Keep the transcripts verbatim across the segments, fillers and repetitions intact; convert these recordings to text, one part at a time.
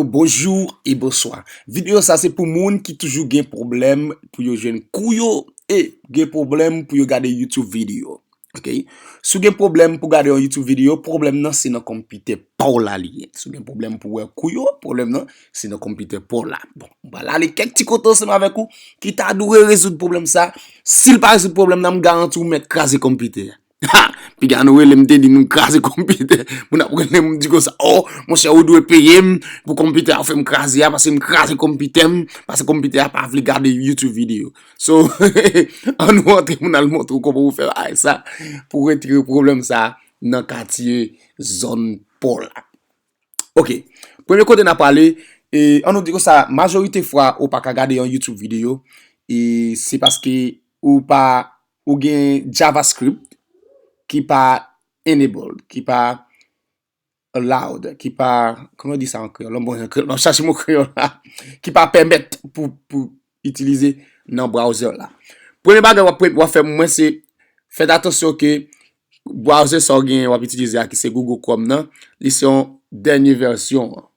Bonjou e bonswa. Videyo sa se pou moun ki toujou gen pwoblèm pou yo jwenn kou yo e gen pwoblèm pou yo gade YouTube videyo. Ok? Si w gen pwoblèm pou gade yon YouTube videyo, pwoblèm nan se nan konpitè pa w la li ye. Si w gen pwoblèm pou wè kou yo, pwoblèm nan se nan konpitè pa w la. Bon, m pral ale kèk ti kote ansanm avèk ou ki ta dwe rezoud pwoblèm sa. Si l pa rezoud pwoblèm nan, m garanti w mèt kraze konpitè a. Ha! Piga nou rele m te di nou kraze konpitè. Moun ap rele m di konsa, "Oh, monchè, ou dwe peye m pou konpitè a fè m kraze a, paske m kraze konpitè m, paske konpitè a pa vle gade YouTube videyo." So, ann nou antre, moun al montre w kòman ou fè bagay sa, pou retire pwoblèm sa nan katye zòn pa w la. Ok, premye kote n ap prale, e, ann nou di konsa, majorite fwa ou pa ka gade yon YouTube videyo, e se paske ou pa, ou gen JavaScript ki pa enabled, ki pa allowed, ki pa, kòman yo di sa an kreyòl? Bon, an kreyòl, m ap chache mo kreyòl la, ki pa pèmèt pou, pou itilize nan browser la. Premye bagay w ap, w ap fè mwen se fè atansyon ke browser sa w gen, w ap itilize a, ki se Google Chrome nan, li se yon dènye vèsyon an.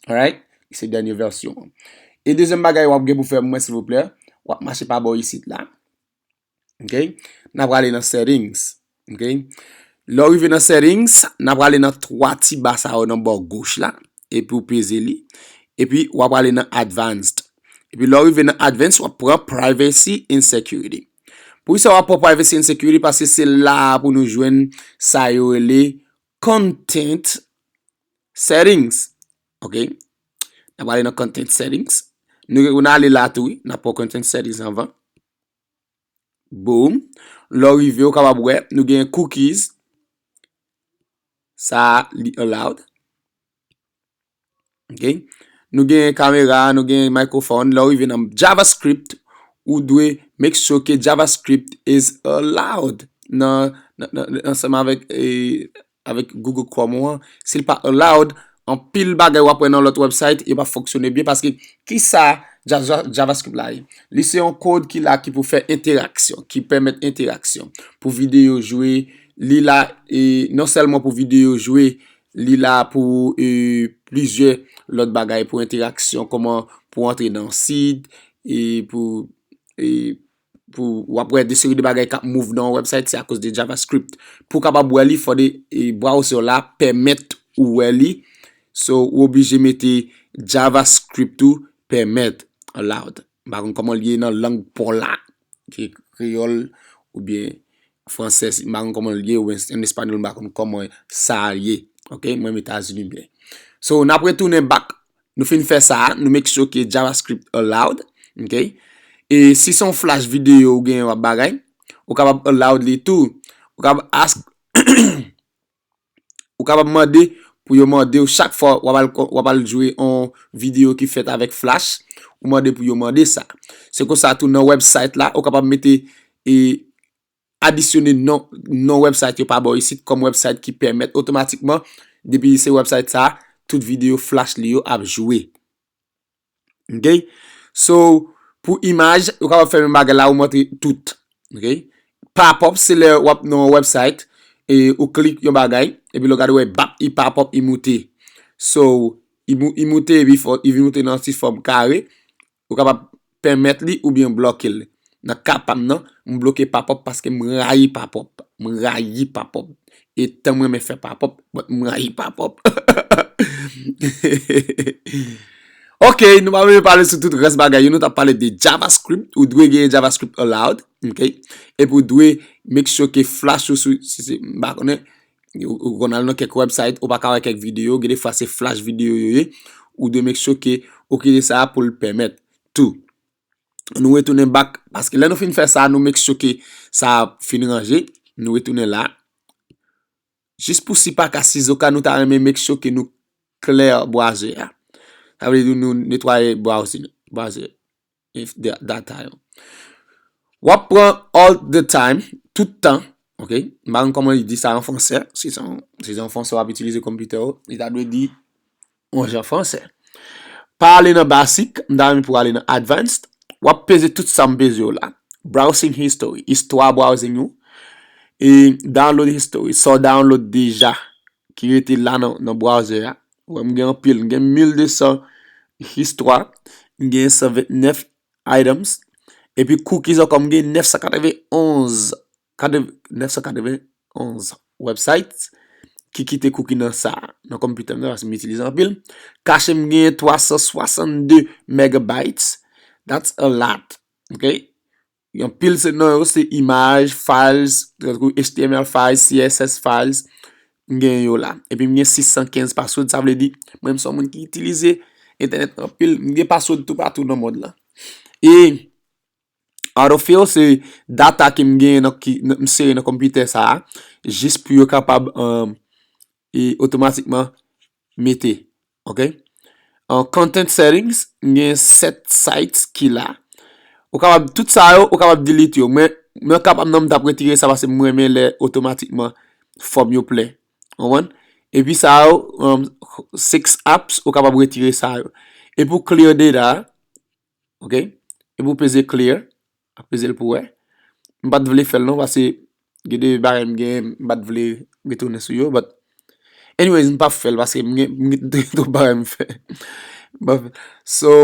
Alright? Li se dènye vèsyon an. E dezyèm bagay w ap gen pou fè mwen, silvouplè, w ap mache pa bò isit la. Ok? N ap prale nan settings. Ok? Lè w rive nan settings, n ap prale nan twa ti ba sa yo nan bò goch la, epi w peze li. Epi w ap prale nan advanced. Epi lè w rive nan advanced, w ap pran privacy and security. Poukisa w ap pran privacy and security? Paske se la a pou nou jwenn sa yo rele content settings. Ok? N ap prale nan content settings. Nou, nou ale la tou, wi. N ap pran content settings anvan. Boom. Lè w rive, ou kapab wè, nou gen cookies. Sa a, li allowed. Ok? Nou gen kamera, nou gen microphone. Lè w rive nan JavaScript, ou dwe make sure ke JavaScript is allowed nan, nan, nan, ansanm avèk, eh, avèk Google Chrome ou an. Si l pa allowed, anpil bagay w ap wè nan lòt website, yo p ap fonksyone byen paske kisa Java, JavaScript la ye? Li se yon kòd ki la ki pou fè entèraksyon, ki pèmèt entèraksyon. Pou videyo jwe, li la, e non sèlman pou videyo jwe, li la pou, e, plizyè lòt bagay, pou entèraksyon, kòman pou antre nan sit, e pou, e pou w ap wè de seri de bagay k ap move nan yon website, se akoz de JavaScript. Pou w kapab wè li, fò de, e, browser la pèmèt ou wè li. So, ou oblije mete JavaScript ou pèmèt, allowed. M pa konn kòman l ye nan lang pa w la, ki kreyòl oubyen fransè, si, m pa konn kòman l ye, oubyen an espanyòl, m pa konn kòman sa a ye. Ok, mwen menm Etazini m ye. So, n ap retounen back. Nou fin fè sa a, nou make sure ke JavaScript allowed. Ok? E si se yon flash videyo ou gen w ap bagay, ou kapab allowed li tou. Ou kapab ask, ou kapab mande pou yo mande w chak fwa w ap al, w ap al jwe yon videyo ki fèt avèk flash, ou mande pou yo mande sa. Se konsa tou nan website la, ou kapab mete, e, adisyone non, non website yo pa ba w isit kòm website ki pèmèt otomatikman, depi se website sa, tout videyo flash li yo ap jwe. Ok? So, pou imaj, ou kapab fè menm bagay la, ou montre tout. Ok? Pop-up, se lè w ap nan yon website, e ou klik yon bagay, epi lè w gade, w wè, bap, i pop-up, i moute. So, i mou-, i moute, epi fò, i vin moute nan ti fòm kare, ou kapab pèmèt li oubyen bloke l. Nan ka pa m nan, m bloke pop-up paske m rayi pop-up. M rayi pop-up. E tan m renmen fè pop-up, but m rayi pop-up. Ok, nou pa bezwen pale sou tout rès bagay yo, nou t ap pale de JavaScript, ou dwe gen JavaScript allowed, ok? Epi ou dwe make sure ke flash ou sou, si se, m pa konnen, ou, ou konn al nan kèk website, ou pa ka wè kèk videyo, gen de fwa se flash videyo yo ye, ou dwe make sure ke ou kite sa a pou l pèmèt tou. Nou retounen back, paske lè nou fin fè sa, nou make sure ke sa a fin ranje, nou retounen la. Jis pou si pa ka, sizoka nou ta renmen make sure ke nou clear browser a. Sa vle di nou netwaye browser, browser, e, da-, data yo. W ap pran all the time, tout tan, ok? M pa konn kòman li di sa an fransè, si se an, si se an fransè w ap itilize konpitè ou, li ta dwe di yon jan fransè. Pa ale nan basic, m ta renmen pou ale nan advanced. W ap peze tout sa m peze yo la. Browsing history, istwa browsing ou. E download history, sa w download deja, ki rete la nan, nan browser a. Ou wè, m gen anpil, m gen mil de san histwa, m gen san vennèf items, epi cookies ankò, m gen nèf san katrevenn onz, nèf san katrevenn onz website ki kite cookie nan sa, nan konpitè m nan, paske m itilize anpil. Cache m gen twa san swasannde megabytes. That's a lot. Ok? Anpil se nan yo se imaj, files, tankou H T M L files, C S S files, m gen yo la. Epi m gen sis san kenz password, sa vle di, mwen m se yon moun ki itilize entènèt anpil, m gen password toupatou nan mond lan. E autofill se data ke m gen nan, ki, nan, m sere nan konpitè sa a, jis pou yo kapab, um, e otomatikman mete. Ok? An content settings, m gen sèt sites ki la. Ou kapab, tout sa yo, ou kapab delete yo. Men, mwen kapab nan m t ap retire sa paske m renmen lè otomatikman fòm yo plen. Ou konprann? Epi sa yo, um, six apps, ou kapab retire sa yo. E pou clear data, ok? E pou peze clear, ap peze l pou wè. M pa t vle fè l non, paske gen de bagay m gen, m pa t vle retounen sou yo, but anyways, m p ap fè l paske m gen, m gen twòp bagay m fè. M p ap fè. So,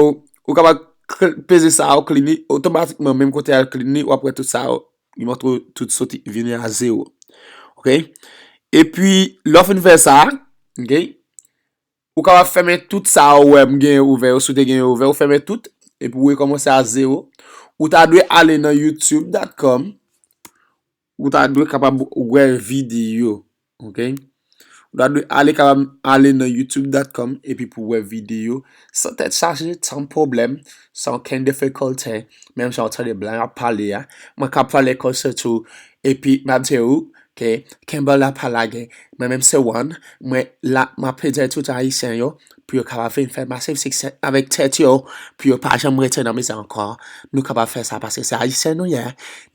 ou kapab cl-, peze sa, ou clean li, otomatikman, menm kote al clean li, w ap wè tout sa, li montre w tout soti, vini a zewo. Ok? Epi, lè w fin fè sa, ok? Ou kapab fèmen tout sa ou wè m gen ouvè yo, si w te gen yo ouvè, ou fèmen tout, epi ou rekòmanse a zewo. Ou ta dwe ale nan youtube dot com, ou ta dwe kapab wè videyo, ok? Ou ta dwe ale kapab ale nan youtube dot com epi pou wè videyo san tèt chaje, san pwoblèm, san okenn difikilte, menm jan w tande blan ap pale a. Mwen ka pale konsa tou, epi m ap di ou, ke kenbe la pa lage. Mwen menm se One, mwen la, m ap pede tout Ayisyen yo, pou yo kapab vin fè masiv siksè avèk tèt yo, pou yo pa janm rete nan mizè ankò. Nou kapab fè sa paske se Ayisyen nou ye.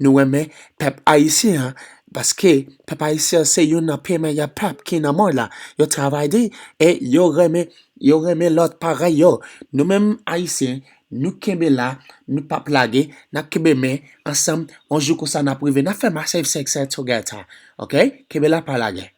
Nou renmen pèp ayisyen an, paske pèp ayisyen an se youn nan pi meyè pèp ki nan mond la. Yo travay di, e yo renmen, yo renmen lòt parèy yo. Nou menm Ayisyen, nou kenbe la, nou p ap lage, n ap kenbe men ansanm, yon jou konsa n ap rive, n ap fè masiv siksè together, ok? Kenbe la pa lage.